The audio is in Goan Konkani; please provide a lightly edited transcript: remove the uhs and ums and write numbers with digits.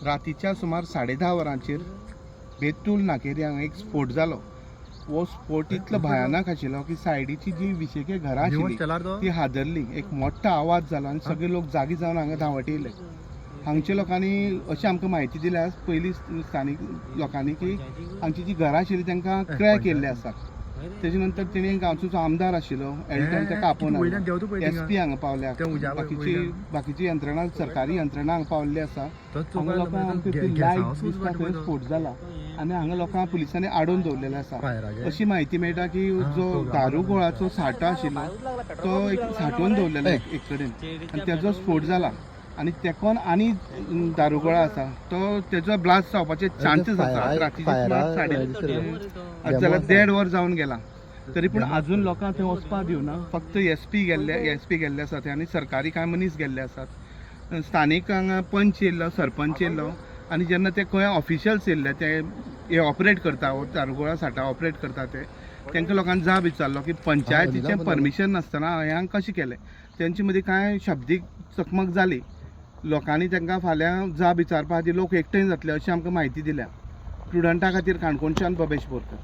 रातीच्या सुमार 10:30 वरांचेर बेतूल नाकेरी हांगा एक स्फोट जालो. हो स्फोट इतलो भयानक आशिल्लो की सायडीची जी विशेके घरां आशिल्ली ती हादरली. एक मोठो आवाज जालो आनी सगळे लोक जागे जावन हांगा धांवत येयले. हांगच्या लोकांनी अशी आमकां म्हायती दिल्या पयलीं स्थानीक लोकांनी की हांगची जी घरां आशिल्ली तांकां क्रॅक येयल्ले आसा. तेजे नंतर तेणी गांवचो जो आमदार आशिल्लो एल्टन ताका आपोवन हाडलो. एस पी हांगा पावल्या, बाकीची बाकीची यंत्रणा, सरकारी यंत्रणा हांगा पावल्ली आसा. हांगा लोकांक आमकां ती लायट दिसता थंय स्फोट जाला आनी हांगा लोकांक पुलिसांनी आडोवन दवरलेलें आसा. अशी म्हायती मेळटा की जो दारुगोळाचो साठो आशिल्लो तो एक साठोवन दवरलेलो एक कडेन आनी तेजो स्फोट जाला आनी तेकोन आनी दारुगोळा आसा तो तेजो ब्लास्ट जावपाचे चान्सीस आसा. रातीचे सुमार 1:30 जाल्यार 1.5 वर जावन गेला तरी पूण अजून लोकांक थंय वचपाक दिवना. फक्त एस पी गेल्ले, एस पी गेल्ले आसा थंय आनी सरकारी कांय मनीस गेल्ले आसात. स्थानीक हांगा पंच येयल्लो, सरपंच येयल्लो आनी जेन्ना ते खंय ऑफिशियल्स येयल्ले ते हे ऑपरेट करता, हो दारुगोळा साठा ऑपरेट करता ते, तांकां लोकांनी जाब विचारलो की पंचायतीचें परमिशन नासतना हें कशें केलें. तेंचे मदीं कांय शब्दीक चकमक जाली. लोकांनी तांकां फाल्यां जाब विचारपा खातीर लोक एकठांय जातले अशी आमकां म्हायती दिल्या. प्रुडंटा खातीर काणकोणच्यान बबेश बोरकर.